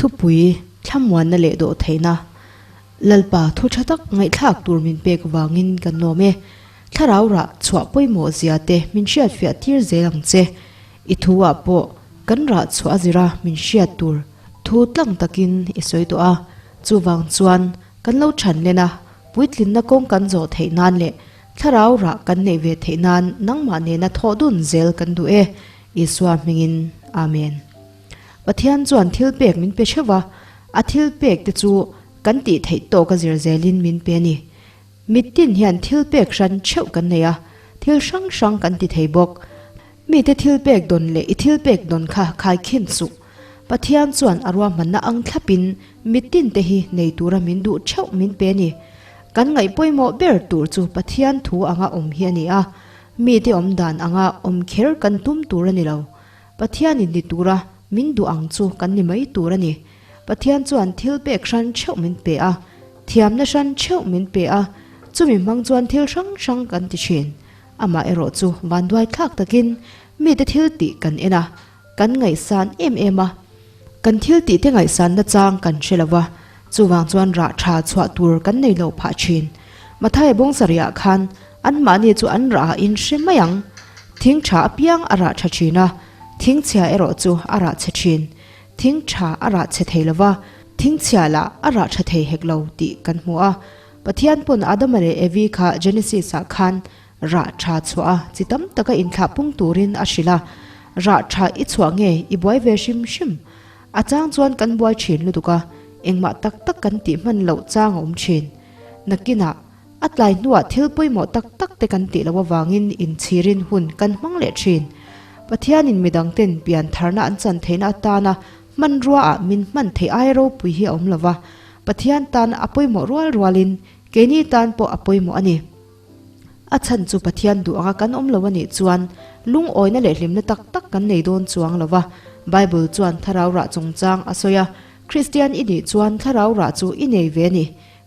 Thupui, Thlamuanna leh dawhtheihna, Lalpa thu tha tak ngaihthlak tur min pek vangin kan lawm e. Thlarau rah chhuah pawimawh zia te min hriatfiah tir zel ang che. I thu ah pawh kan rah chhuah a zira min hriat tur thu tlang takin i sawi tawh a. Chuvang chuan kan lo chhan len a, puitlinna kawng kan zawh theih nan leh thlarau rah kan neih ve theih nan nangmah nena thawh dun zel kan duh e. Isua hmingin. Amen. Pathian chuan thil pek min pe theuh a, a thil pek te chu kan tih theih tawk a zir zelin min pe a ni. Mitin hian thil pek hran theuh kan nei a, thil hrang hrang kan ti thei bawk. Mite thil pek dawn leh i thil pek dawn kha khai khin suh. Pathian chuan a ruahmanna ang thlapin mitin te hi nei tura min duh theuh min pe a ni. Kan ngaih pawimawh ber tur chu Pathian thu anga awm hi a ni a, mite awm dan anga awm kher kan tum tur a ni lo. Pathianin ni tura min duh ang chu kan ni mai tur a ni. Pathian chuan thil pek hran theuh min pe a, thiamna hran theuh min pe a, chumi hmang chuan thil hrang hrang kan ti thin. Amah erawh chu vanduai thlak takin mite thil tih kan en a, kan ngaihsan em em a. Kan thil tihte ngaihsanna chang kan hre lo va, chuvang chuan rah tha chhuah tur kan nei lo phah thin. Mathaia bawngsarihah khan anmahni chu an rah ah in hre mai ang. Thing tha apiang a rah tha thin a, thing chhia erawh chu a rah chhe thin. Thing tha a rah chhe thei lo va, thing chhia lah a rah tha thei hek lo tih kan hmu a. Pathian pawn Adama leh Evi kha Genesis ah khan rah tha chhuah a, chi tam taka inthlah pung turin a hrilh a. Rah tha i chhuah nge i buai ve hrim hrim? A chang chuan kan buai thin lutuk a, engmah tak tak kan tih hman loh chang a awm thin. Nakinah, a tlai hnuah thil pawimawh tak tak te kan tih loh avangin inchhirin hun kan hmang leh thin. Pathianin midangten pian tharna an chan theihna atana hmanrua ah min hman theih ai ropui hi a awm lova, Pathian tan a pawimawh rual rualin keini tan pawh a pawimawh a ni. A chhan chu Pathian duh anga kan awm lo a nih chuan lungawina leh hlimna tak tak kan nei dawn chuang lo va. Bible chuan thlarau rah chungchang a sawi a, Kristian i nih chuan thlarau rah chu i nei ve a ni.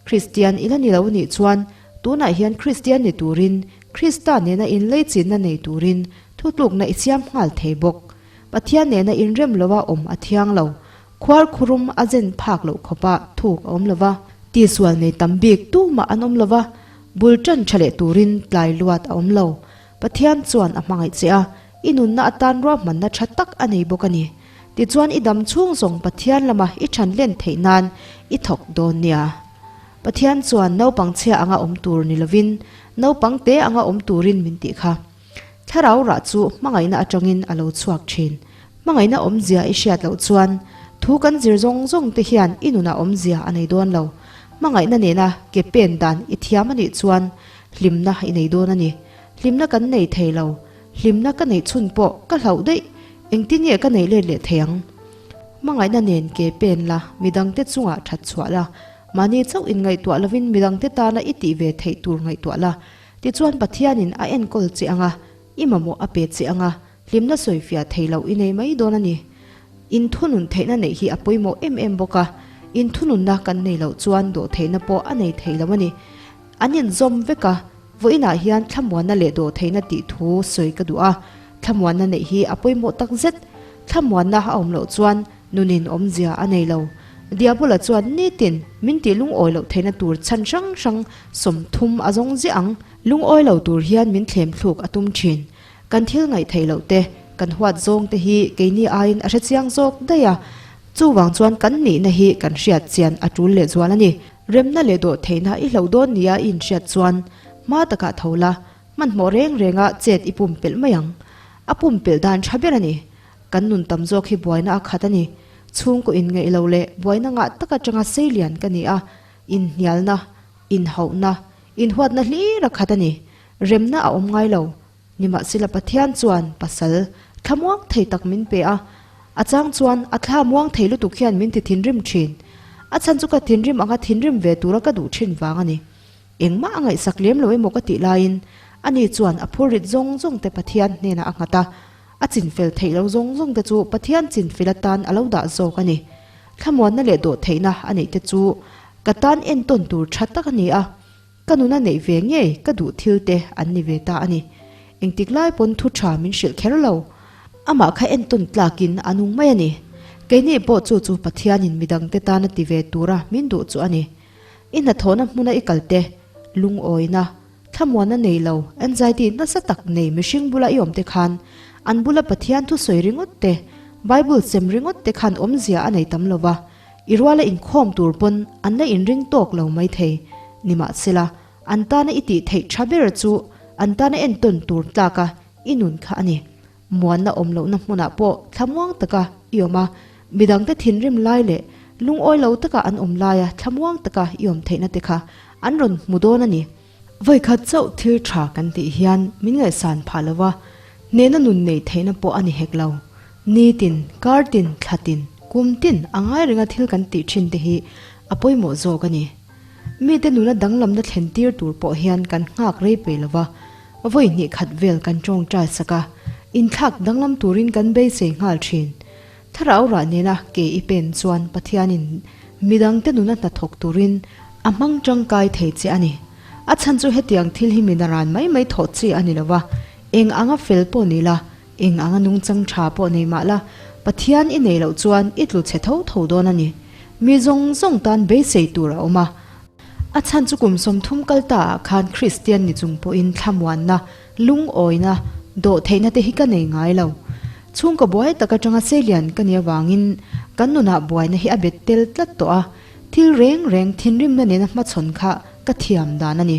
Kristian i la ni lo a nih chuan tunah hian Kristian ni turin, Krista nena inleichinna nei turin thutlukna i siam nghal thei bawk. Pathian nena inrem loa awm a thiang lo. Khuar khurum a zen phak loh khawpa thuk a awm lo va. Tisual nei tam bik tumah an awm lo va, bul tan tha leh turin tlai luat a awm lo. Pathian chuan a hmangaih che a, i nunna atan ruahmanna tha tak a nei bawk a ni. Tichuan i dam chhung zawng Pathian lama i than len theih nan i thawk dawn nia. Pathian chuan naupang chhia anga awm tur ni lovin naupang te anga awm turin min tih kha. Thlarau rah chu hmangaihna atangin a lo chhuak thin. Hmangaihna awmzia i hriat loh chuan thu kan zir zawng zawng te hian i nunah awmzia a nei dawn lo. Hmangaihna nena ke pen dan i thiam a nih chuan hlimna i nei dawn a ni. Hlimna kan nei thei lo. Hlimna ka neih chhun pawh ka hlauh daih. Engtin nge ka neih let leh thei ang? Hmangaihna nen ke pen la, midangte chungah that chhuah la. Mahni chauh inngaihtuah lovin midangte tana i tih ve theih tur ngaihtuah la. Tichuan Pathianin a enkawl che ang a, i mamawh a pe che ang a, hlimna sawifiah thei loh i nei mai dawn a ni. Inthunun theihna neih hi a pawimawh em em bawk a, inthununna kan nei loh chuan dawhtheihna pawh a nei thei lo a ni. An inzawm vek a, vawiinah hian thlamuanna leh dawhtheihna tih thu sawi ka duh a, thlamuanna neih hi a pawimawh tak zet. Thlamuanna a awm loh chuan Nunin awmzia a nei lo. Diabola chuan nitin min tih lungawi loh theihna tur chhan hrang hrang 30 a zawng ziah ang. Lungawi lo tur hian min thlem thluk a tum thin. Kan thil ngaih theih loh te, kan huat zawng te hi keini aiin a hrechiang zawk daih a. Chuvang chuan kan nihna hi kan hriat chian a tul lehzual a ni. Remna leh dawh theihna i hloh dawn nia i inhriat chuan hma takah tho la, hmanhmawh reng renga chet i pumpelh mai ang. A pumpelh dan tha ber a ni. Kan nun tam zawk hi buaina a khat a ni. Chhungkaw inngeih lo leh buaina ngah tak atanga sei lian ka ni a, inhnialna, inhauhna, inhuatna hlir a khat a ni. Remna a awm ngai lo. Nimahsela Pathian chuan pasal thlamuang thei tak min pe a, a chang chuan a thla muang thei lutuk hian min ti thinrim thin. A chhan chu ka thinrim anga thinrim ve tura ka duh thin vang a ni. Engmah a ngaihsak lem lo emaw ka tih laiin ani chuan a phurrit zawng zawng te Pathian hnenah a nghat a. A chinfel theih lo zawng zawng te chu Pathian chinfel atan a lo dah zawk a ni. Thlamuanna leh dawhtheihna a neih te chu ka tan entawn tur tha tak a ni a, ka nuna neih ve ngei ka duh thil te an ni ve ta a ni. Engtik lai pawn thu tha min hrilh kher lo. Amah kha entawn tlakin a nung mai a ni. Keini pawh chu chu Pathianin midangte tana ti ve tura min duh chu a ni. I hnathawhna hmuna i kal te, lungawina, thlamuanna nei lo, anxiety nasa tak nei mihring bula i awm te khan an bula Pathian thusawi ringawt te, Bible sem ringawt te khan awmzia a nei tam lo va, i ruala inkhawm tur pawn an la inring tawk lo maithei. Nimahsela, an tana i tih theih tha ber chu an tana entawn tur tlaka i nun kha a ni. Muanna awm lohna hmunah pawh thlamuang taka i awm a, midangte thinrim lai leh lungawi lo taka an awm laia thlamuang taka i awm theihna te kha an rawn hmu dawn a ni. Vawikhat chauh thil tha kan tih hian min ngaihsan phah lo va, hnehna nun neih theihna pawh a ni hek lo. Nitin, kartin, thlatin, kumtin a ngai renga thil kan tih thin te hi a pawimawh zawk a ni. Mite nuna danglamna thlen tir tur pawh hian kan nghak rei pe lo va, vawi hnih khat vel kan tawngtai sak a, inthlak danglam turin kan beisei nghal thin. Thlarau rah nena ke i pen chuan Pathianin midangte nuna hnathawk turin a hmang tangkai thei che a ni. A chhan chu hetiang thil hi mi naran mai mai thawh chi a ni lo va, eng anga fel pawh ni la, Eng anga nungchang tha pawh nei mah la, Pathian i neih loh chuan i tlu chhe tho tho dawn a ni. Mi zawng zawng tan beisei tur a awm a. A chhan chu kum 30 kal ta ah khan Kristian ni chung pawhin thlamuanna, lungawina, dawhtheihna te hi ka nei ngai lo. Chhungkaw buai tak atanga seilian ka nih avangin kan nunah buaina hi a bet tel tlat tawh a, thil reng reng thinrimna nena hmachhawn kha ka thiam dan a ni.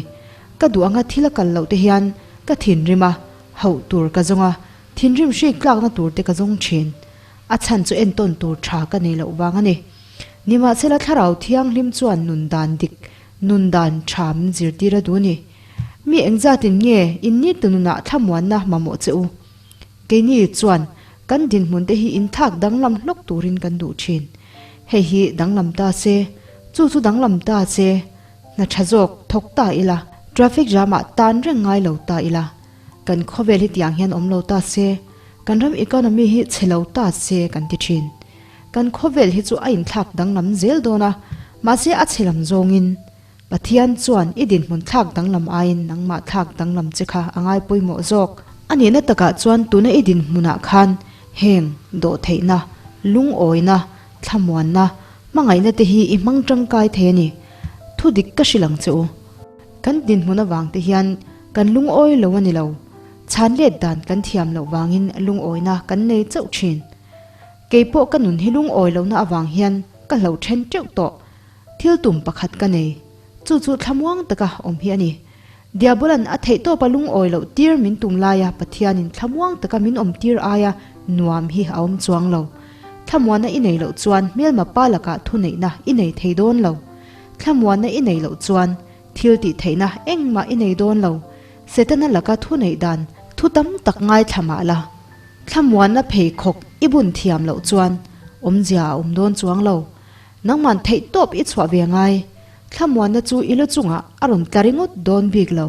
Ka duh anga thil a kal loh te hian ka thinrim a, Hauh tur ka zawng a, thinrim hrik tlakna tur te ka zawng thin. A chhan chu entawn tur tha ka nei loh vang a ni. Nimahsela Thlarau Thianghlim chuan nun dan dik, nun dan tha min zirtir a duh ni. Mi engzatin nge in ni tu nunah thlamuanna mamawh che u? Keini chuan kan dinhmun te hi inthlak danglam hlawk turin kan duh thin. Hei hi danglam ta se, chu chu danglam ta se, hna tha zawk thawk ta ila, traffic jam ah tan reng ngai lo ta ila, Kan khawvel hi tiang hian awm lo ta se, kan ram economy hi chhe lo ta se kan ti thin. Kan khawvel hi chu a inthlak danglam zel dawn a, mahse a chhe lam zawngin Pathian chuan i dinhmun thlak danglam aiin nangmah thlak danglam che kha a ngai pawimawh zawk. A nihna takah chuan tuna i dinhmunah khan heng dawhtheihna, lungawina, thlamuanna, hmangaihna te hi i hmang tangkai thei a ni. Thudik ka hrilh ang che u. Kan dinhmun avang te hian kan lungawi lo a ni lo. Chhan let dan kan thiam loh vangin lungawina kan nei chauh thin. Kei pawh ka nun hi lungawi lohna avang hian ka hlo then teuh tawh. Thil tum pakhat ka nei. Chu chu thlamuang taka awm hi a ni. Diabolan a theih tawpa lungawi loh tir min tum laia Pathianin thlamuang taka min awm tir aia nuam hi a awm chuang lo. Thlamuanna i nei loh chuan hmelma pa lakah thuneihna i nei thei dawn lo. Thlamuanna i nei loh chuan thil tih theihna engmah i nei dawn lo. Setana laka thu neih dan thu tam tak ngaithla mah la, thlamuanna pheikhawk i bun thiam loh chuan awmzia a awm dawn chuang lo. Nangman theih tawp i chhuah ve ngai. Thlamuanna chu i lu chungah a rawn tla ringawt dawn bik lo.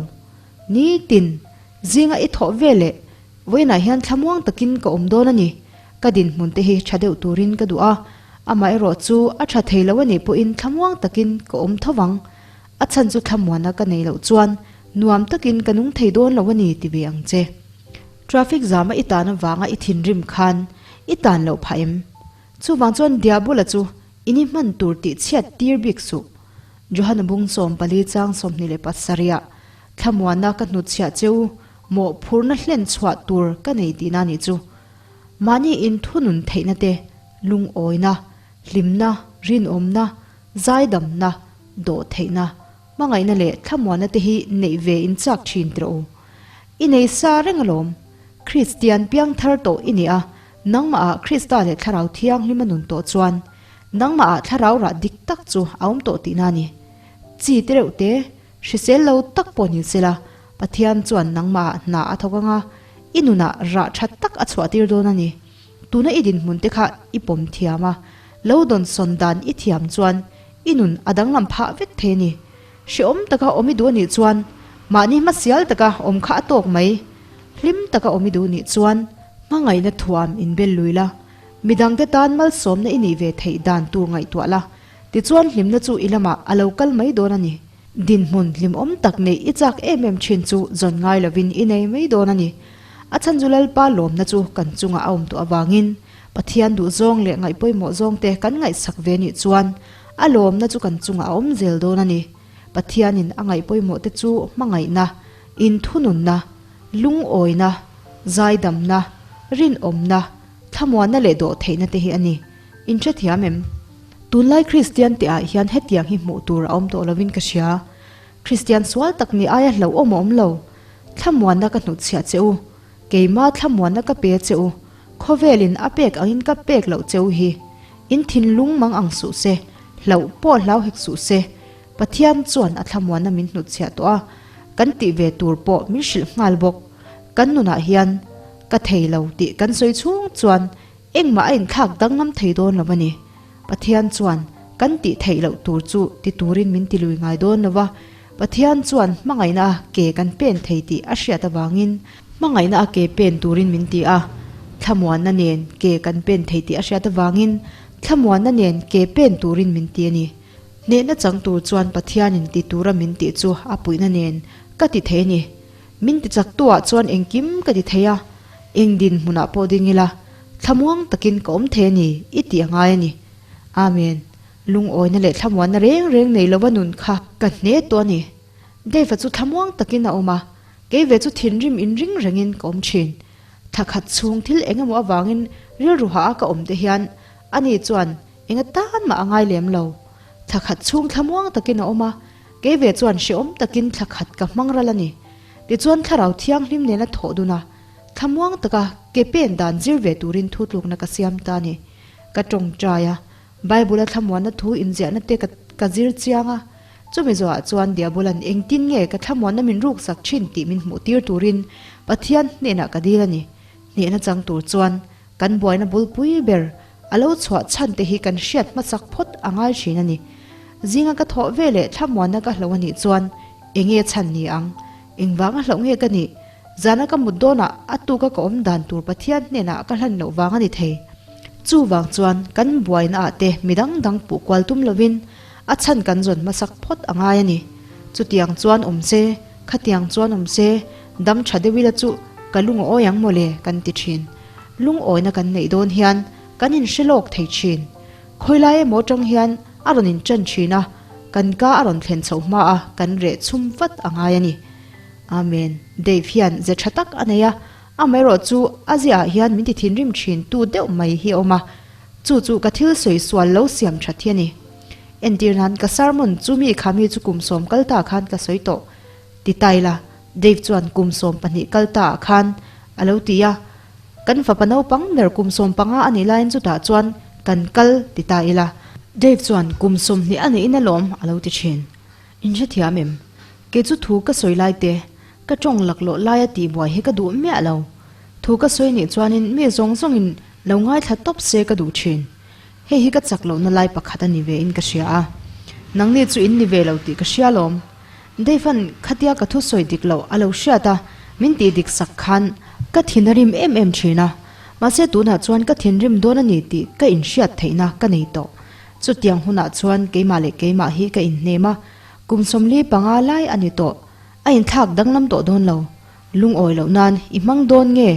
Nitin, zinga i thawh ve leh vawiinah hian thlamuang takin ka awm dawn a ni. Ka dinhmun te hi tha deuh turin ka duh a, amaherawh chu a tha thei lo a nih pawhin thlamuang takin ka awm tho vang. A chhan chu thlamuanna ka nei loh chuan nuam takin ka nung thei dawn lo a ni ti ve ang che. Traffic zama i tan avanga i thinrim khan i tan loh phah em? Chuvang chuan Diabola chu in i hman tur tih chhiat tir bik suh. Johana bung 14 chang 27 ah thlamuanna ka hnutchhiah cheu mawhphurhna hlen chhuah tur ka nei tihna nih chu. Mahni inthunun theihna te, lungawina, hlimna, rinawmna, zaidamna, dawhtheihna, hmangaihna leh thlamuanna te hi neih ve in chak thin tirh u. I nei sa reng alawm. Kristian piangthar tawh i nih a, nangmahah Krista leh Thlarau Thianghlim a nun tawh chuan nangmahah Thlarau rah dik tak chu a awm tawh tihna a ni. Chi te reuh te, Hrisel lo tak pawh ni sela, Pathian chuan nangmahah hna a thawk anga, i nunah rah tha tak a chhuah tir dawn a ni. Tuna i dinhmun te kha i pawm thiam a, lo dawnsawn dan i thiam chuan i nun a danglam phah vek thei a ni. Hrehawm taka awm i duh a nih chuan mahni hmasial taka awm kha a tawk mai. Hlim taka awm i duh nih chuan hmangaihna thuam inbel lui la, midangte tan malsawmna i nih ve theih dan tur ngaihtuah la, tichuan hlimna chu i lamah a lo kal mai dawn a ni. Dinhmun hlimawm tak neih i chak em em thin chu zawn ngai lovin i nei mai dawn a ni. A chhan chu Lalpa lawmna chu kan chungah a awm tawh avangin. Pathian duhzawng leh ngaihpawimawh zawngte kan ngaihsak ve nih chuan a lawmna chu kan chungah a awm zel dawn a ni. Pathianin a ngaihpawimawh te chu hmangaihna, inthununna, lungawina, zaidamna, rinawmna, thlamuanna leh dawhtheihna te hi a ni. In hrethiam em? Tunlai Kristian te ah hian hetiang hi hmuh tur a awm tawh lovin ka hria. Kristian sual tak ni aia hlauhawm a awm lo. Thlamuanna ka hnutchhiah che u. Keima thlamuanna ka pe che u. Khawvelin a pek angin ka pek loh che u hi. In thinlung mang ang suh se, hlauh pawh hlau hek suh se. Pathian chuan a thlamuanna min hnutchhiah tawh a, kan tih ve tur pawh min hrilh nghal bawk. Kan nunah hian ka thei lo tih kan sawi chhung chuan Engmah a inthlak danglam thei dawn lo a ni. Pathian chuan kan tih theih loh tur chu ti turin min ti lui ngai dawn lo va, Pathian chuan hmangaihna a ke kan pen thei tih a hriat avangin hmangaihna a ke pen turin min ti a, thlamuanna nen ke kan pen thei tih a hriat avangin thlamuanna nen ke pen turin min ti a ni. Hnehna chang tur chuan Pathianin ti tura min tih chu a puihna nen ka ti thei a ni. Min ti chaktuah chuan engkim ka ti thei a, eng dinhmunah pawh ding ila, thlamuang takin ka awm thei a ni i tih a ngai a ni. Amen. Lungawina leh thlamuanna reng reng nei lova nun kha ka hne tawh a ni. Dave-a chu thlamuang takin a awm a, kei ve chu thinrim inring rengin ka awm thin. Thla khat chhung thil eng emaw avangin rilru hah a ka awm te hian ani chuan eng atan mah a ngai lem lo. Thla khat chhung thlamuang takin a awm a, Kei ve chuan hrehawm takin thla khat ka hmang ral a ni. Tichuan Thlarau Thianghlim nena thawh dun a, thlamuang taka ke pen dan zir ve turin thutlukna ka siam ta a ni. Ka tawngtai a, Bible-a thlamuanna thu inziahna te ka ka zir chiang a. Chumi zawhah chuan Diabolan engtin nge ka thlamuanna min ruksak thin tih min hmuh tir turin Pathian hnenah ka dil a ni. Hnehna chang tur chuan Kan buaina bulpui ber a lo chhuah chhan te hi kan hriat hmasak phawt a ngai thin a ni. Zinga ka thawh ve leh thlamuanna ka hloh a nih chuan enge chhan ni ang? Engvanga hloh nge ka nih? Zana ka mut dawnah a tuka ka awm dan tur Pathian hnenah ka hlan loh vang a ni thei. Chuvang chuan kan buaina ah te midang dang puh kual tum lovin a chhan kan zawn hmasak phawt a ngai a ni. Chutiang chuan awm se, khatiang chuan awm se, dam tha deuh ila chu ka lungawi ang mawle kan ti thin. Lungawina kan neih dawn hian kan inhre lawk thei thin. Khawilai emaw atang hian a rawn intan thin a, kan ka a rawn thlen chhoh hma a kan reh chhum vat a ngai a ni. Amen. Dave hian ze tha tak a nei a, amaherawh chu a ziaah hian min ti thinrim thin tu deuh mai hi a awm a, chu chu ka thil sawi sual lo siam that hi a ni. Entir nan ka sermon chu mi kha mi chu kum sawm kal ta khan ka sawi tawh ti ta ila, Dave chuan kum 12 kal ta ah khan a lo ti a, Kan fapa naupang ber kum 15 a nih laiin chutah chuan kan kal ti ta ila. Dave chuan kum 20 a neihin alawm a lo ti thin. In hrethiam em? Kei chu thu ka sawi lai te, ka tawng laklawh laia tihbuai hi ka duh miah lo. Thu ka sawi nih chuanin mi zawng zawngin lo ngaithla tawp se ka duh thin. Hei hi ka chak lohna lai pakhat a ni ve in ka hria a. Nangni chu in ni ve lo tih ka hria alawm. Dave-a'n khatia ka thusawi dik loh a lo hriat a, min tih dik sak khan ka thin a rim em em thin a. Mahse tunah chuan ka thinrim dawn a ni tih ka inhriat theihna ka nei tawh. Chutiang hunah chuan keimah leh keimah hi ka inhnem a, kum 45 lai a ni tawh. A inthlak danglam tawh dawn lo. Lungawi loh nan i hmang dawn nge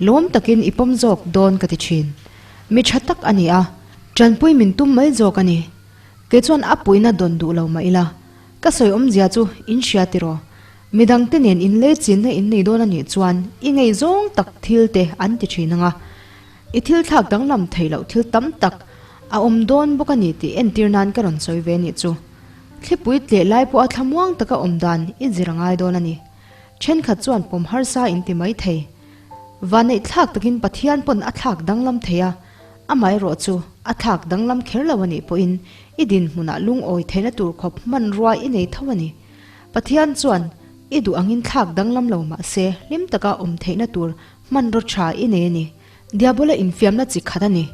lawm takin i pawm zawk dawn ka ti thin. Mi tha tak a ni a, tanpui min tum mai zawk a ni. Kei chuan a puihna dawn duh lo mah ila, ka sawi awmzia chu in hria tiraw? Midangte nen inlei chinna in nei dawn a nih chuan i ngei zawng tak thil te an ti thin ang a. I thil thlak danglam theih loh thil tam tak a awm dawn bawk a ni tih entir nan ka rawn sawi ve a nih chu. Thlipui tleh lai pawha thlamuang taka awm dan i zir a ngai dawn a ni. Thenkhat chuan pawm harsa in ti mai thei. Vanneih thlak takin Pathian pawn a thlak danglam thei a, amaherawh chu a thlak danglam kher lo a nih pawhin i dinhmunah lungawi theihna tur khawp hmanrua i nei tho a ni. Pathian chuan i duh angin thlak danglam lo mah se hlim taka awm theihna tur hmanraw tha i nei a ni. Diabola infiamna chi khat a ni.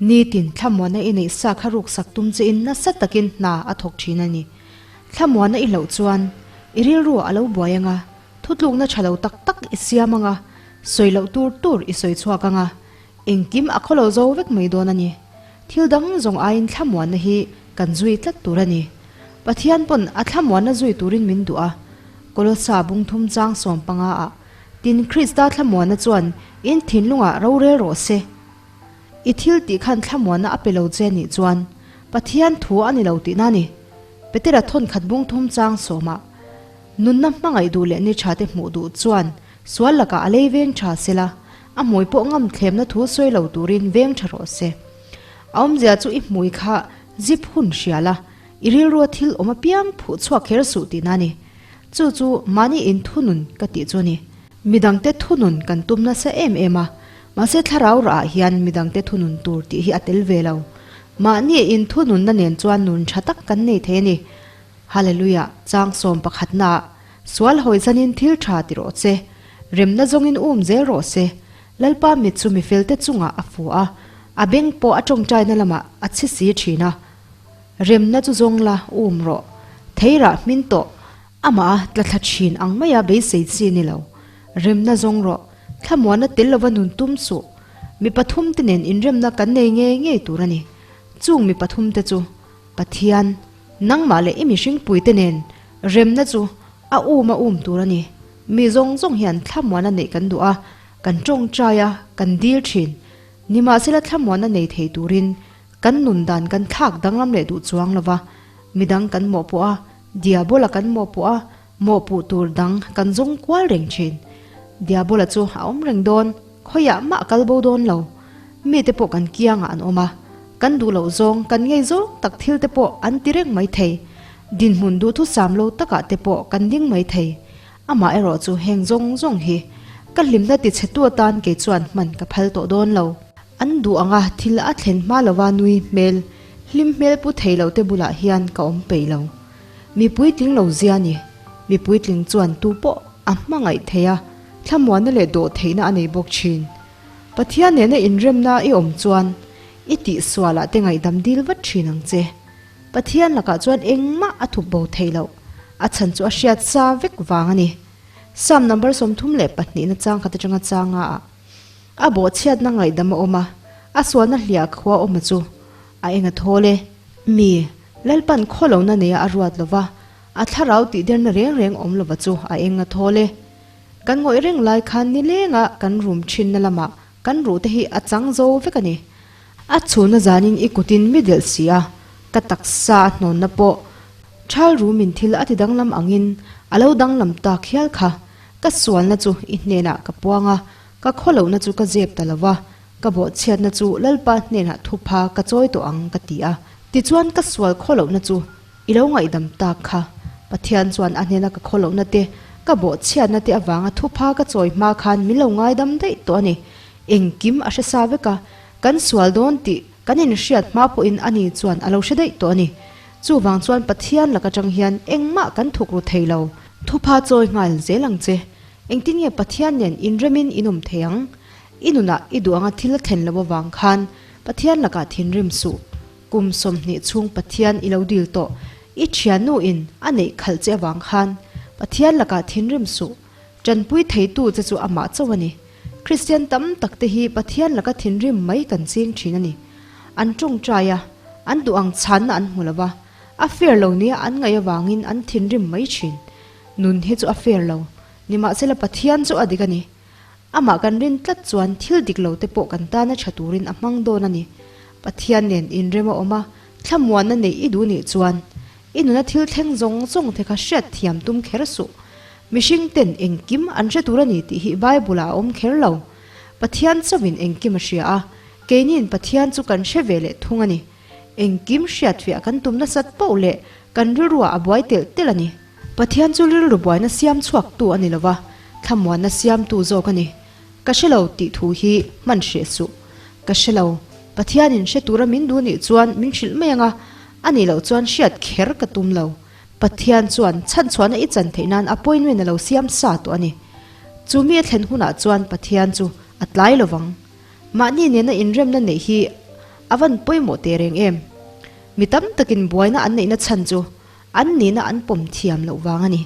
Nitin thlamuanna i neih sa kha ruksak tum chein nasa takin hna a thawk thin a ni. Thlamuanna i hlauh chuan i rilru a lo buai ang a, thutlukna tha lo tak tak i siam ang a, sawi loh tur tur i sawi chhuak ang a, engkim a khawlo zo vek mai dawn a ni. Thil dang zawng aiin thlamuanna hi kan zui tlat tur a ni. Pathian pawn a thlamuanna zui turin min duh a, Kolosa bungthum chang 15 ah, Tin Krista thlamuanna chuan in thinlungah rorel rawh se. I thil tih khan thlamuanna a pe lo che nih chuan Pathian thu a ni lo tihna a ni. Petera thawnkhat bung thum chang sawmah, Nunna hmangaih duh leh ni tha te hmuh duh chuan sual lakah a lei veng tha sela, a hmui pawh ngam thlemna thu sawi lo turin veng tha rawh se. A awmzia chu i hmui kha zip hun hria la, i rilrua thil awm apiang phuh chhuak kher suh tihna a ni. Chu chu mahni inthunun ka tih chu a ni. Midangte thunun kan tum nasa em em a, mahse thlarau rah ah hian midangte thunun tur tih hi a tel ve lo. Mahni inthununna nen chuan nun tha tak kan nei thei a ni. Hallelujah, chang sawm pakhatna ah, Sual hawi zanin thil tha ti rawh che, remna zawngin um zel rawh se, Lalpa mit chu mifelte chungah a fu a, a beng pawh a tawngtaina lamah a chhi si thin a. Remna chu zawng la, um rawh. Theirah hmin tawh. Amah a tla thla thin ang maia beisei chi ni lo. Remna zawng rawh. Thlamuanna tel lova nun tum suh. Mi pathumte nen inremna kan nei ngei ngei tur a ni. Chung mi pathumte chu, Pathian, nangmah leh i mihringpuite nen remna chu a um a um tur a ni. Mi zawng zawng hian thlamuanna neih kan duh a, kan tawngtai a, kan dil thin. Nimahsela thlamuanna nei thei turin kan nun dan kan thlak danglam leh duh chuang lova, midang kan mawhpawh a, Diabola kan mawhpawh a, mawhpuh tur dang kan zawng kual reng thin. Diabola chu a awm reng dawn, khawiah mah a kal bo dawn lo. Mite pawh kan kiangah an awm a, kan duh loh zawng, kan ngei zawng tak thil te pawh an ti reng mai thei. Dinhmun duhthusam lo takah te pawh kan ding mai thei. Amah erawh chu heng zawng zawng hi ka hlimna ti chhe tu atan kei chuan hman ka phal tawh dawn lo. An duh anga thil a thlen hma lova nui hmel, hlim hmel pu thei lo te bulah hian ka awm peih lo. Mi puitling lo zia ni. Mi puitling chuan tu pawh a hmangaih thei a, thlamuanna leh dawh theihna a nei bawk thin. Pathian nena inremna i awm chuan i tihsualah te ngaihdam dil vat thin ang che. Pathian lakah chuan engmah a thup bo thei loh, a chhan chu a hriat sa vek vang a ni. Psalm number 32 na chang khat atanga changa ah a bawhchhiatna ngaihdam a awm a, a sualna hliah khua awm a chu a eng a thawl e. Mi, Lalpan khawlohna neia a ruat lova, a thlarau tihderna reng reng awm lova chu a eng a thawl e. Kan ngawih reng lai khan nilenga kan rum thinna lamah kan ruh te hi a chang zo vek a ni. A chhunna zanin i kutin mi delh si a, ka taksa a hnawnna pawh thal rumin thil a ti danglam angin a lo danglam tak hial kha. Ka sualna chu i hnenah ka puang a, ka khawlohna chu ka zep ta lo va, ka bawhchhiatna chu Lalpa hnenah thupha ka chawi tawh ang ka ti a. Tichuan ka sual khawlohna chu I lo ngaihdam tak kha. Pathian chuan a hnena ka khawlohna te, ka bawhchhiatna te avanga thupha ka chawi hma khan min lo ngaidam daih tawh a ni. Engkim a hre sa vek a, kan sual dawn tih kan inhriat hma pawhin ani chuan a lo hre daih tawh a ni. Chuvang chuan Pathian lak atang hian engmah kan thuk ru thei lo. Thupha chawi nghal zel ang che. Engtin nge Pathian nen inremin in awm thei ang? I nunah i duh anga thil a thlen loh avang khan Pathian lakah thinrim suh. Kum 20 chhung Pathian i lo dil tawh, i thiannu in a neih khalh che avang khan Pathian lakah thinrim suh, tanpui theitu che chu amah chauh a ni. Kristian tam tak te hi Pathian laka thinrim mai kan ching thin a ni. An tawngtai a, an duh ang chhanna an hmu lo va, a fair lo nia an ngaih avangin an thinrim mai thin. Nun hi chu a fair lo, nimahsela Pathian chu a dik a ni. Amah kan rin tlat chuan thil dik lo te pawh kan tana tha turin a hmang dawn a ni. Pathian nen inrem a awm a, thlamuanna neih i duh nih chuan i nuna thil thleng zawng zawng te kha hriat thiam tum kher suh. Mihring ten engkim an hre tur a ni tih hi Bible ah a awm kher lo. Pathian chauhin engkim a hria a, keiniin Pathian chu kan hre ve leh thung a ni. Engkim hriatfiah kan tum nasat poh leh kan rilruah a buai telh telh a ni. Pathian chu rilru buaina siam chhuaktu a ni lova, thlamuanna siamtu zawk a ni. Ka hre lo tih thu hi hman hreh suh. Ka hre lo. Pathianin hre tura min duh nih chuan min hrilh mai anga, a nih loh chuan hriat kher ka tum lo. Pathian chuan chhanchhuahna i chan theih nan appointment a lo siam sa tawh a ni. Chu mi a thlen hunah chuan Pathian chu a tlai lovang. Mahni nena inremna neih hi a van pawimawh teh reng em? Mi tam takin buaina an neihna chhan chu An nihna an pawm thiam loh vang a ni.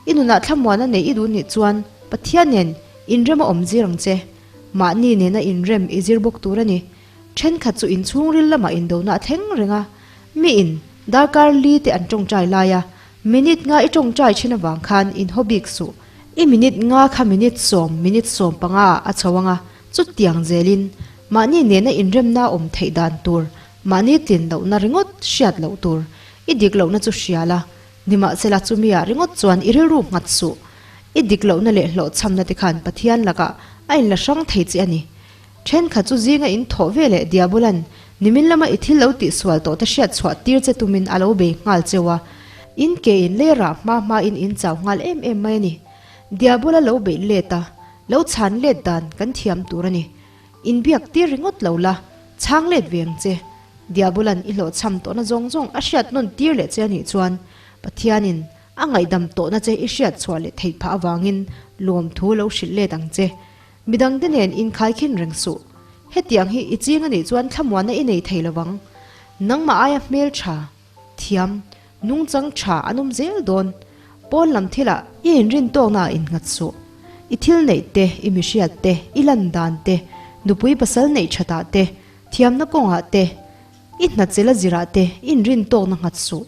I nunah thlamuana neih i duh nih chuan Pathian nen inrem a awm zir ang che. Mahni nena inrem i zir bawk tur a ni. Thenkhat chu inchhungril lamah indona a thleng reng a. Miin darkar li te an tawngtai lai a, minute nga i tawngtai thin avang khan inhaw bik suh. I minute nga kha minute sawm, minute 15 ah a chho ang a, chutiang zelin. Mahni nena inremna awm theih dan tur, mahni tlin lohna ringawt hriat loh tur. I dik lohna chu hria la, nimahsela chumi-ah ringawt chuan i rilru nghat suh. I dik lohna leh hlawhchhamna te khan Pathian lakah a inla hrang thei che a ni. Thenkhat chu zinga in thawh ve leh Diabolan nimin lama i thil lo tihsual tawh te hriat chhuah tir che tumin a lo bei nghal cheu a, in ke in lei rah hma hmain in chau nghal em em mai a ni. Diabola lo beih let a, lo chhan let dan kan thiam tur a ni. In biak tir ringawt lo la, chhang let ve ang che. Diabolan i hlawhchham tawhna zawng zawng a hriat nawn tir leh che a nih chuan Pathianin a ngaihdam tawhna che i hriat chhuah leh theih phah avangin lawmthu lo hrilh let ang che. Midangte nen inkhaikhin reng suh. Hetiang hi i ching a nih chuan thlamuanna i nei thei lovang. Nangmah aia hmel tha, thiam, nungchang tha an awm zel dawn. Pawn lam thilah i inrin tawkna ah innghat suh. I thil neih te, i mihriat te, i lan dan te, nupui pasal neih thatah te, thiamna kawngah te, i hnachela zirah te inrin tawkna nghat suh.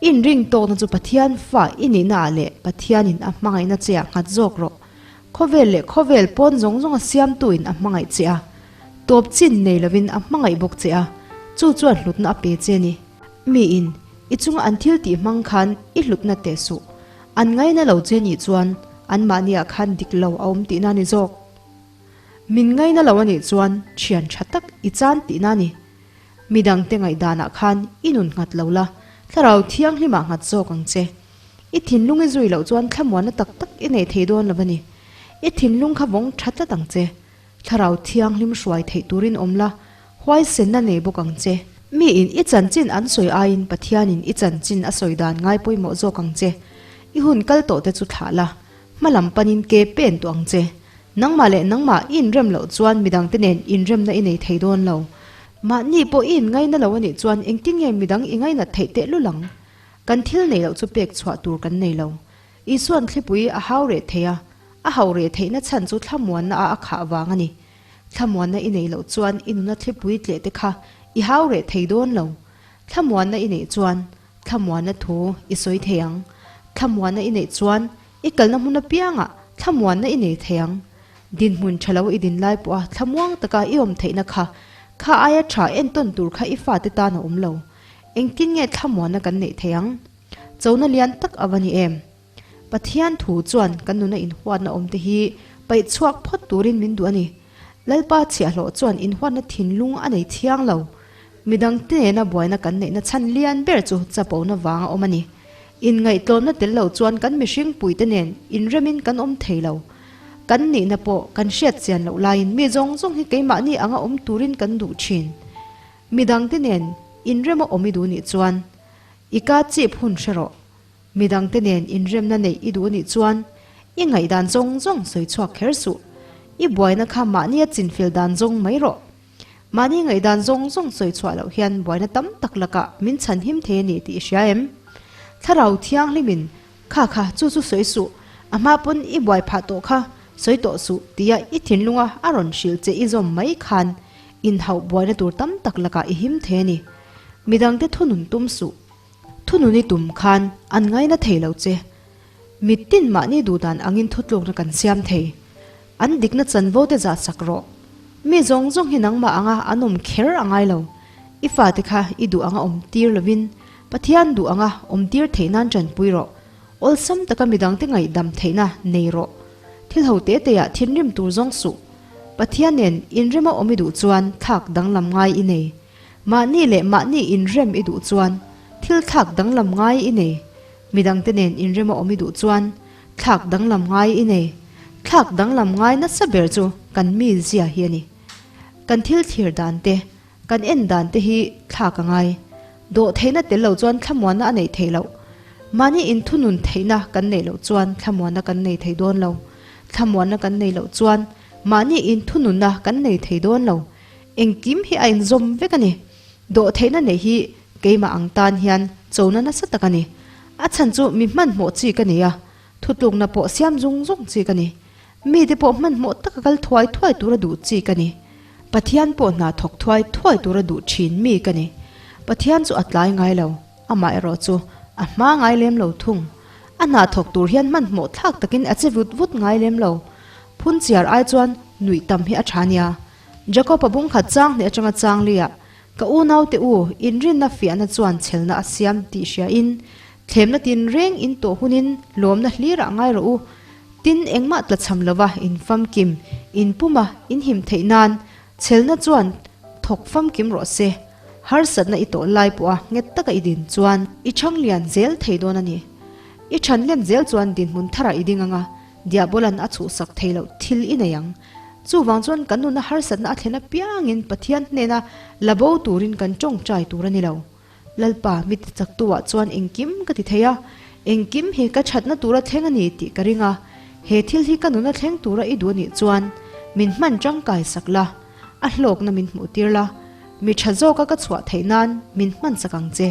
Inring tawkna chu Pathian fa i nihna ah leh Pathianin a hmangaihna che ah nghat zawk rawh. Khawvel leh khawvel pawn zawng zawng a siamtu in a hmangaih che a, tawp chin nei lovin a hmangaih bawk che a, chu chuan hlutna a pe che ni. Mi in i chunga an thil tih hmang khan i hlutna teh suh. An ngaina lo che nih chuan anmahni ah khan dik lo a awm tihna ni zawk. Min ngaina lo a nih chuan thian tha tak i chan tihna ni. Midangte ngaihdanah khan i nun nghat lo la, Thlarau Thianghlimah nghat zawk ang che. I thinlung i zui loh chuan thlamuanna tak tak i nei thei dawn lo a ni. I thinlung kha vawng tha tlat ang che. Thlarau Thianghlim hruai theih turin awm la, huaisenna nei bawk ang che. Miin i chanchin an sawi aiin Pathianin i chanchin a sawi dan ngai pawimawh zawk ang che. I hun kal tawhte chu thlah la, hma lam panin ke pen tawh ang che. Nangmah leh nangmah i inrem loh chuan midangte nen inremna i nei thei dawn lo. Mahni pawh i inngaina lo a nih chuan engtin nge midang i ngainat theih tehlul ang? Kan thil nei loh chu pek chhuah tur kan nei lo. Isuan thlipui a hau reh thei a, a hauh reh theihna chhan chu thlamuanna a a khah vang a ni. Thlamuanna i neih loh chuan i nuna thlipui tleh te kha i hau reh thei dawn lo. Thlamuanna i neih chuan thlamuanna thu i sawi thei ang. Thlamuanna i neih chuan I kalna hmun apiangah thlamuanna i nei thei ang. Dinhmun tha lo i din lai pawha thlamuang taka i awm theihna kha, kha aia tha entawn tur kha i fate tan a awm lo. Engtin nge thlamuanna kan neih theih ang? Chona lian tak a va ni em? Pathian thu chuan kan nuna inhuatna awmte hi paih chhuak phawt turin min duh a ni. Lalpa chhiahhlawh chuan inhuatna thinlung a nei thiang lo. Midangte nena buaina kan neihna chhan lian ber chu chapona vang a awm a ni. Inngaihtlawmna tel lo chuan kan mihring puite nen inremin kan awm thei lo. Kan nihna pawh kan hriat chian loh laiin mi zawng zawng hi keimahni anga awm turin kan duh thin. Midangte nen inrema awm i duh nih chuan i ka chip hun hre rawh. Midangte nen inremna neih i duh nih chuan i ngaihdan zawng zawng sawi chhuak kher suh. I buaina kha mahnia chinfel dan zawng mai rawh. Mahni ngaihdan zawng zawng sawi chhuah loh hian buaina tam tak lakah min chhan him thei a ni tih i hria em? Thlarau Thianghlimin, Kha kha, chu chu sawi suh, a hma pawn i buai phah tawh kha, sawi tawh suh, tia i thinlunga a rawn hrilh che i zawm mai khan inhauh buaina tur tam tak lakah i him thei a ni. Midangte thunun tum suh. Thunun i tum khan an ngaina thei lo che. Mitin mahni duhdan angin thutlukna kan siam thei. An dikna chanvo te zah sak rawh. Mi zawng zawng hi nangmah anga an awm kher a ngai lo. I fate kha i duh anga awm tir lovin Pathian duh anga awm tir theih nan tanpui rawh. Awlsam taka midangte ngaihdam theihna nei rawh. Thil ho te te ah thinrim tur zawng suh. Pathian nen inrema awm i duh chuan thlak danglam ngai i nei. Mahni leh mahni inrem i duh chuan thil thlak danglam ngai i nei. Midangte nen inrema awm i duh chuan Thlak danglam ngai i nei. Thlak danglam ngai nasa ber chu kan mi zia hi a ni. Kan thil thlir dan te, kan en dan te hi thlak a ngai. Dawh theihna tel lo chuan thlamuanna a neih theih loh. Mahni inthunun theihna kan neih loh chuan thlamuanna kan nei thei dawn lo. Thlamuanna kan nei loh chuan mahni inthununna kan nei thei dawn lo. Engkim hi a inzawm vek a ni. Dawh theihna neih hi keimah ang tan hian chona nasa tak a ni. A chhan chu mi hmanhmawh chi ka ni a, thutlukna pawh siam zung zung chi ka ni. Mite pawh hmanhmawh taka kal thuai thuai tura duh chi ka ni. Pathian pawh hna thawk thuai thuai tura duh thin mi ka ni. Pathian chu a tlai ngai lo, amaherawh chu a hma ngai lem lo thung. A hna thawk tur hian hmanhmawh thlak takin a che vut vut ngai lem lo. Phunchiar ai chuan nuih tam hi a tha nia. Jakob-a bungkhat chang hnih atanga chang liah, Ka unaute u, inrinna fiahna chuan chhelna a siam tih hriain, thlemna tinreng in tawh hunin lawmna hlirah ngai rawh u. Tin, engmah tlachham lova in famkim, in puma in him theih nan chhelna chuan thawk famkim rawh se. Harsatna i tawh lai pawha nghet taka i din chuan i chhang lian zel thei dawn a ni. I chhan len zel chuan dinhmun tharah i ding ang a, Diabolan a chhuhsak thei loh thil i nei ang. Chuvang chuan kan nuna harsatna a thlen apiangin Pathian hnena la bo turin kan tawngtai tur a ni lo. Lalpa, mi tichaktuah chuan engkim ka ti thei a, engkim hi ka thatna tura thleng a ni tih ka ring a, he thil hi ka nuna thleng tura i duh a nih chuan min hman tangkai sak la, a hlawkna min hmuh tir la, mi tha zawka ka chhuah theih nan min hman sak ang che.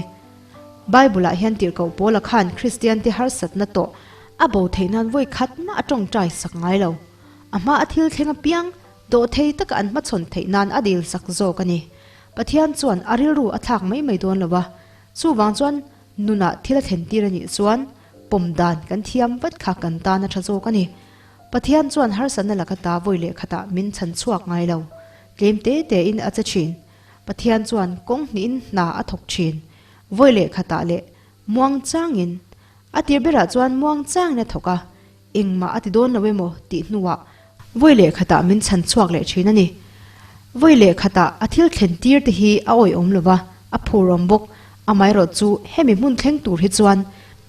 Bible-ah hian tirhkoh Paula khan Kristiante harsatna tawh a bo theih nan vawi khat mah a tawngtai sak ngai lo. A hma a thil thleng apiang dawhthei taka an hmachhawn theih nan a dil sak zawk a ni. Pathian chuan a rilru a thlak mai mai dawn lo a, chuvang chuan nunah thil a thlen tir a nih chuan pawm dan kan thiam vat kha kan tan a tha zawk a ni. Pathian chuan harsatna laka ta vawi leh khatah min chhan chhuak ngai lo. Tlem te tein a che thin. Pathian chuan kawng hnihin hna a thawk thin. Vawi leh khatah leh muang changin. A tir berah chuan muang changin a thawk a, Engmah a ti dawn lo emaw tih hnuah vawi leh khatah min chhan chhuak leh thin a ni. Vawi leh khatah a thil thlen tir te hi a awihawm lo va, a phurawm bawk. Amaherawh chu hemi hmun thleng tur hi chuan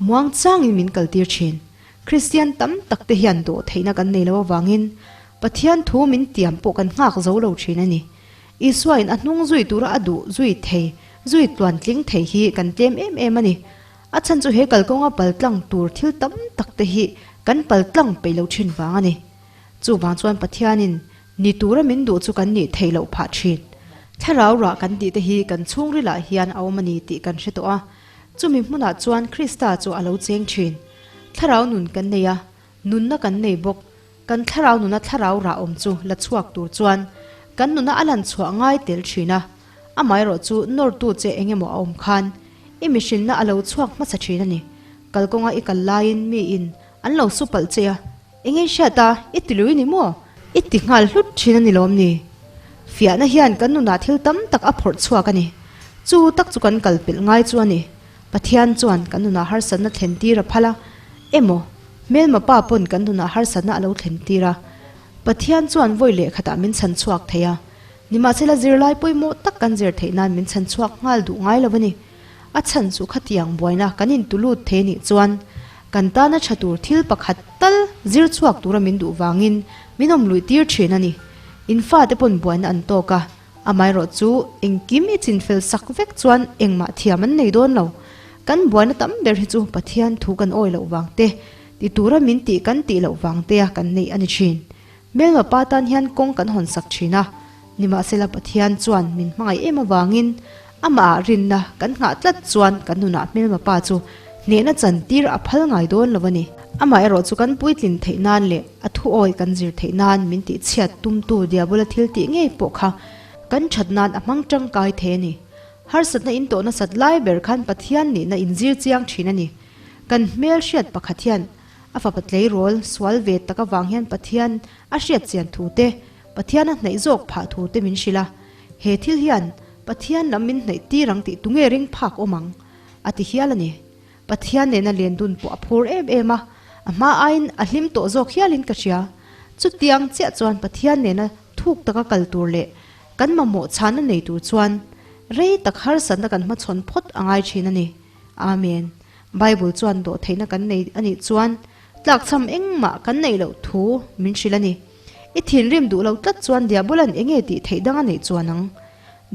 muang changin min kal tir thin. Kristian tam tak te hian dawh theihna kan nei lo avangin Pathian thu min tiam pawh kan nghak zo lo thin a ni. Isuain a hnung zui tura a duh zui thei, zui tluan tling thei hi kan tlem em em a ni. A chhan chu he kalkawnga paltlang tur thil tam tak te hi kan paltlang peih lo thin vang a ni. Chuvang chuan Pathianin ni tura min duh chu kan nih theih loh phah thin. Thlarau rah kan tih te hi kan chhungrilah hian a awm a ni tih kan hre tawh a. Chumi hmunah chuan Krista chu a lo cheng thin. Thlarau nun kan nei a, Nunna kan nei bawk. Kan thlarau nuna thlarau rah awm chu la chhuak tur chuan kan nuna a lan chhuah ngai tel thin a. Amaherawh chu nawrtu che eng emaw a awm khan i mihrinna a lo chhuak hmasa thin a ni. Kalkawnga i kal laiin miin an lo su palh che a, eng in hriat a, i ti lui ni maw? I ti nghal hlut thin a ni lawm ni? Fiahna hian kan nunah thil tam tak a phawrh chhuak a ni. Chu tak chu kan kal pelh ngai chu a ni. Pathian chuan kan nunah harsatna thlen tir a phal a, emaw, hmelma pa pawn kan nunah harsatna a lo thlen tir a. Pathian chuan vawi leh khatah min chhan chhuak thei a. Nimahsela zirlai pawimawh tak kan zir theih nan min chhan chhuak nghal duh ngai lo a ni. A chhan chu khatiang buaina kan intulut thei nih chuan kan tana tha tur thil pakhat tal zir chhuak tura min duh vangin min awm luih tir thin a ni. In fate pawn buaina an tawk a. Amaherawh chu engkim i chinfel sak vek chuan engmah thiam an nei dawn lo. Kan buaina tam ber hi chu Pathian thu kan awi loh vang te, ti tura min tih kan tih loh vang tea kan neih a ni thin. Hmelma pa tan hian kawng kan hawn sak thin a, nimahsela Pathian chuan min hmangaih em avangin amahah rinna kan nghah tlat chuan kan nunah hmelma pa chu hnehna chan tir a phal ngai dawn lo a ni. Amaherawh chu kan puitlin theih nan leh a thuawi kan zir theih nan min tihchhiat tumtu Diabola thil tih ngei pawh kha kan that nan a hmang tangkai thei a ni. Harsatna in tawh nasat lai ber khan Pathian nihna inzir chiang thin a ni. Kan hmel hriat pakhat hian A fapa tleirawl sual ve tak avang hian Pathian a hriat chian thu te, Pathian a hnaih zawk phah thu te min hrilh a. He thil hian Pathian lam min hnaih tir ang tih tunge ring phak awm ang? a ti hial a ni. Pathian nena len dun pawh a phur em em a, a hma aiin a hlim tawh zawk hialin ka hria. Chutiang chiah chuan Pathian nena thuk taka kal tur leh kan mamawh chhanna nei tur chuan rei tak harsatna kan hmachhawn phawt a ngai thin a ni. Amen. Bible chuan dawhtheihna kan nei a nih chuan tlakchham engmah kan neih loh thu min hrilh a ni. I thinrim duh lo tlat chuan Diabolan enge tih theih dang a neih chuan ang?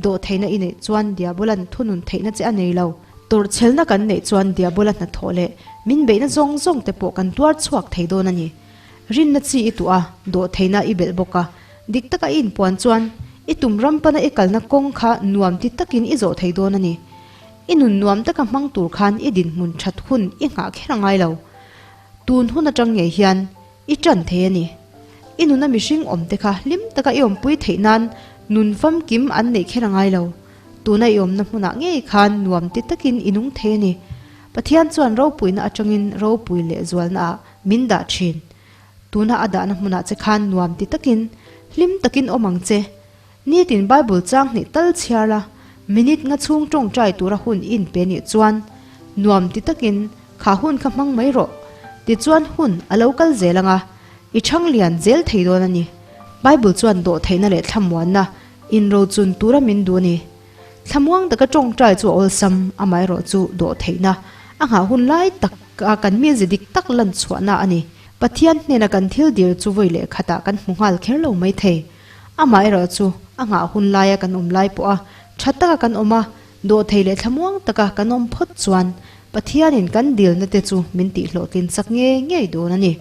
Dawhtheihna i neih chuan Diabolan thunun theihna che a nei lo. Tawrhchhelna kan neih chuan Diabola hnathawh leh min beihna zawng zawng te pawh kan tuar chhuak thei dawn a ni. Rinna chi i tuah a, dawhtheihna i belh bawk a. Dik taka i inpuan chuan i tum ram pana i kalna kawng kha nuam ti takin i zawh thei dawn a ni. I nun nuam taka hmang tur khan i dinhmun that hun i nghah kher a ngai lo. Tun hun atang ngei hian i tan thei a ni. I nuna mihring awm te kha hlim taka i awmpui theih nan nun famkim an neih kher a ngai lo. Tuna i awmna hmunah ngei khan nuam ti takin i nung thei a ni. Pathian chuan ropuina atangin ropui leh zualna ah min dah thin. Tuna a dahna hmunah che khan nuam ti takin hlim takin awm ang che. Nitin Bible chang hnih tal chhiar la, minute nga chhung tawngtai tura hun i inpe nih chuan nuam ti takin kha hun kha hmang mai rawh. Tichuan hun a lo kal zel ang a, i chhang lian zel thei dawn a ni. Bible chuan dawhtheihna leh thlamuanna inrochun tura min duh a ni. Thlamuang taka tawngtai chu a awlsam, amaherawh chu dawhtheihna a nghah hun lai tak a kan mize dik tak lan chhuahna a ni. Pathian hnena kan thil dil chu vawi leh khatah kan hmu nghal kher lo mai thei. Amaherawh chu a nghah hun laia kan awm lai pawha tha taka kan awm a, dawhthei leh thlamuang taka kan awm phawt chuan Pathianin kan dilna te chu min tihhlawhtlin chak ngei ngei dawn a ni.